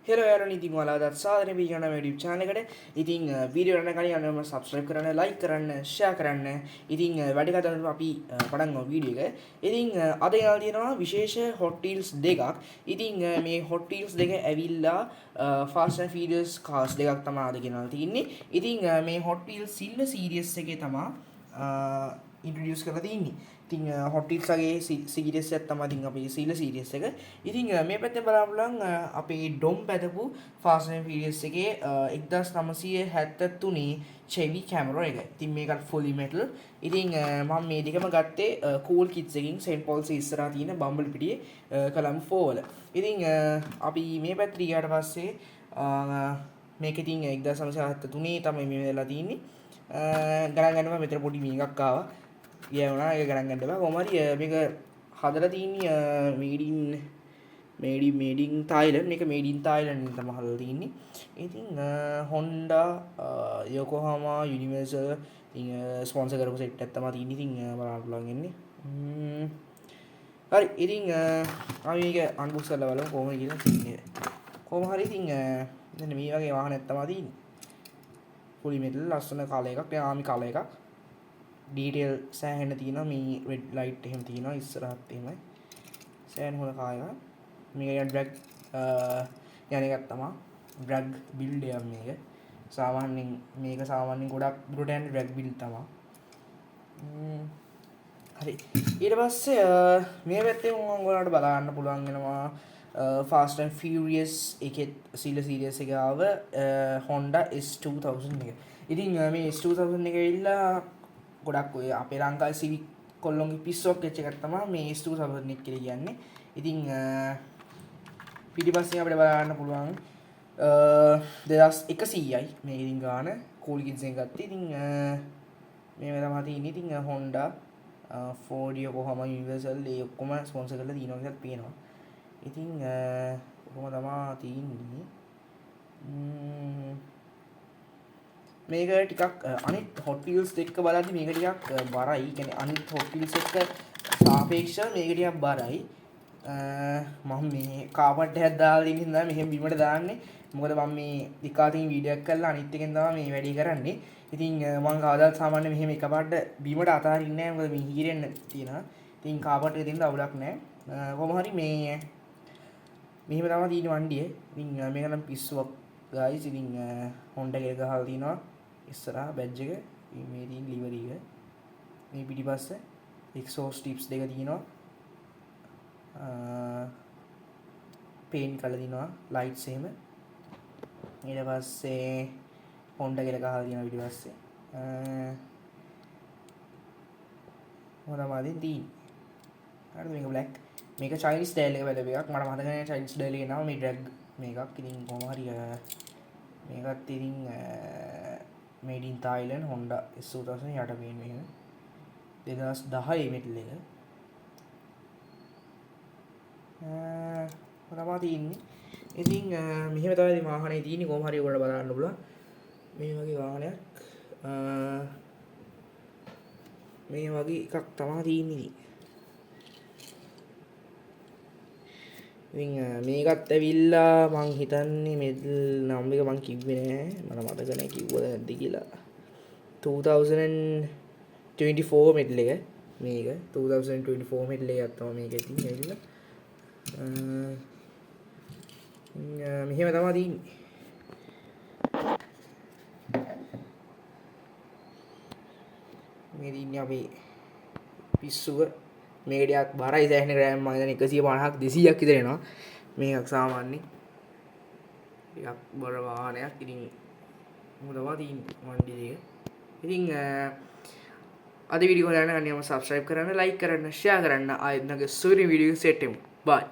Hello යාළුවනේ, ඉතින් ඔයාලා අදත් සාදරයෙන් පිළිගන්නවා මේ YouTube channel එකට. ඉතින් වීඩියෝ යන කලින් අනිවාර්යයෙන්ම subscribe කරන්න, like කරන්න, share කරන්න. ඉතින් වැඩි කතා නැතුව අපි පටන් ගමු වීඩියෝ එක. ඉතින් අද ගෙනල්ලා තියෙනවා විශේෂ Hot Wheels දෙකක්. ඉතින් මේ Hot Wheels දෙක ඇවිල්ලා Fast and Furious cars දෙකක් තමයි අද ගෙනල්ලා තියෙන්නේ. ඉතින් මේ Hot Wheels Silver Series එකේ තමයි ඉන්ට්‍රොඩියුස් කරලා තියෙන්නේ. ඉතින් Hot Wheels වගේ සීරීස් එකක් තමයි ඉතින් අපේ Silver Series එක. ඉතින් මේ පැත්තෙන් බලන්න පුළුවන් අපේ ඩොම් පැදපු Fast and Furious එකේ 1973 Chevy Camaro එක. ඉතින් මේකත් fully metal. ඉතින් මම මේ දෙකම ගත්තේ Cool Kids එකකින් St. Paul's ඉස්සරහා තියෙන බම්බල් පිටියේ කොළඹ 4 වල. ඉතින් අපි මේ පැත්තට ගියාට පස්සේ මේක ඉතින් 1973 තමයි මේ වෙලා තියෙන්නේ. ගණන් ගන්න බෑ, මෙතන පොඩි මේකක් ආවා. ගියා වුණා, ඒක ගණන් ගන්න බෑ. කොහොම හරි මේක හදලා තියෙන්නේ made in Thailand. මේක made in Thailand වලින් තමයි හදලා තියෙන්නේ. ඉතින් Honda, Yokohama, Universal ඉතින් ස්පොන්සර් කරපු සෙට් එකක් තමයි තියෙන්නේ. ඉතින් බලන්න පුළුවන් ඉන්නේ. හරි, ඉතින් අපි මේක අන්බොක්ස් කරලා බලමු කොහොමද කියලා තියෙන්නේ. කොහොම හරි ඉතින් මෙන්න මේ වගේ වාහනයක් තමයි තියෙන්නේ. ෆුලි මෙටල් ලස්සන කලර් එකක්, මේ ආමි කලර් එකක්. ඩීටේල් සෑහෙන තියෙනවා, මේ රෙඩ් ලයිට් එහෙම තියෙනවා ඉස්සරහත් එහෙමයි. සෑහෙන හොඳ කාර් එකක්. මේක නිකන් ඩ්‍රැග් යන එකක් තමයි. ඩ්‍රැග් බිල්ඩ් එකක් මේක. සාමාන්‍යයෙන් මේක සාමාන්‍යයෙන් ගොඩක් දුරට යන ඩ්‍රැග් බිල්ඩ් තමයි. හරි. ඊට පස්සේ මේ පැත්තෙන් ඔයගොල්ලන්ට බලා ගන්න පුළුවන් වෙනවා Fast and Furious එකෙත් Silver Series එක ආව Honda S2000 එක. ඉතින් මේ S2000 එක ඇවිල්ලා ගොඩක් ඔය අපේ ලංකාවේ සිවික් කොල්ලොන්ගේ පිස්සුවක් වෙච්ච එකක් තමයි මේ S2000 එක කියලා කියන්නේ. ඉතින් පිටිපස්සෙන් අපිට බලා ගන්න පුළුවන් 2100යි මේක ඉතින් ගාන Cool Kids එකෙන් ගත්තේ. ඉතින් මේව තමයි තියෙන්නේ. ඉතින් Honda, Ford, Yokohama, Universal ඒ ඔක්කොම ස්පොන්සර් කරලා තියෙනවා කියලා පේනවා. ඉතින් ඔහොම තමා තියෙන්නේ. මේක ටිකක් අනිත් Hot Wheels එක්ක බලද්දි මේක ටිකක් බරයි. ඒ කියන්නේ අනිත් Hot Wheels එක්ක සාපේක්ෂව මේක ටිකක් බරයි. මම මේ කාපට් එකක් දාලා ඉන්න හින්දා මෙහෙම බිමට දාන්නේ. මොකද මම මේ එක අතින් වීඩියෝ එකක් කරලා අනිත් එකෙන් තමයි මේ වැඩේ කරන්නේ. ඉතින් මං කවදාවත් සාමාන්‍යයෙන් මෙහෙම එකපාරට බිමට අතාරින්නේ නෑ. මොකද මේ හීරෙන්න තියෙනවා. ඉතින් කාපට් එක දෙන්න අවුලක් නෑ. කොහොම හරි මේ මෙහෙම තමයි තියෙන්නේ වණ්ඩිය. ඉතින් මේක නම් පිස්සුවක් ගායිස්. ඉතින් Honda එක ගහලා තිනවා ඉස්සරහා බැජ් එක. ඉතින් මේ තියෙන ලිවරි එක. මේ පිටිපස්ස එක්සෝස් ටිප්ස් දෙක තියෙනවා. පේන්ට් කරලා තිනවා ලයිට්ස් එහෙම. ඊට පස්සේ Honda කියලා ගහලා තියෙනවා පිටිපස්සේ. මොකද තමයි තියෙන්නේ. හරිද, මේක බ්ලැක්. මේක චයිනීස් ඩයල් එක වැදපු එකක්. මට මතක නෑ චයිනීස් ඩයල් එකේ නම. මේ ඩ්‍රැග් මේකක්. ඉතින් කොහොම හරි මේකත් ඉතින් made in Thailand Honda S2000 යට පේන මෙහෙම 2010 මෙටල් එක. තමයි තියෙන්නේ. ඉතින් මෙහෙම තමයි ඉතින් වාහනේ තියෙන්නේ. කොහොම හරි ඔයාලට බලන්න පුළුවන්. මේ වගේ වාහනයක්. මේ වගේ එකක් තමයි තියෙන්නේ ඉතින්. ඉතින් මේකත් ඇවිල්ලා මං හිතන්නේ මෙඩල් නම් එක මං කිව්වේ නෑ. මට මතක නෑ කිව්වද නැද්ද කියලා. 2024 මෙඩල් එක මේක 2024 මෙඩල් එකක් තමයි මේක ඉතින් ඇවිල්ලා. මෙහෙම තමයි තියෙන්නේ. මේ තින්නේ අපේ පිස්සුව. මේක ටිකක් බරයි සෑහෙන ග්‍රෑම් මං හිතන්නේ 150ක් 200ක් විතර එනවා. මේකක් සාමාන්‍යයෙන් ටිකක් බර වාහනයක්. ඉතින් මොකද තමයි තියෙන්නේ වණ්ඩි දෙක. ඉතින් අද වීඩියෝ එක බලන්න අනිවාර්යයෙන්ම සබ්ස්ක්‍රයිබ් කරන්න, ලයික් කරන්න, ෂෙයා කරන්න. ආයෙත් නග සුපිරි වීඩියෝ එක සෙට් වෙමු. බයි.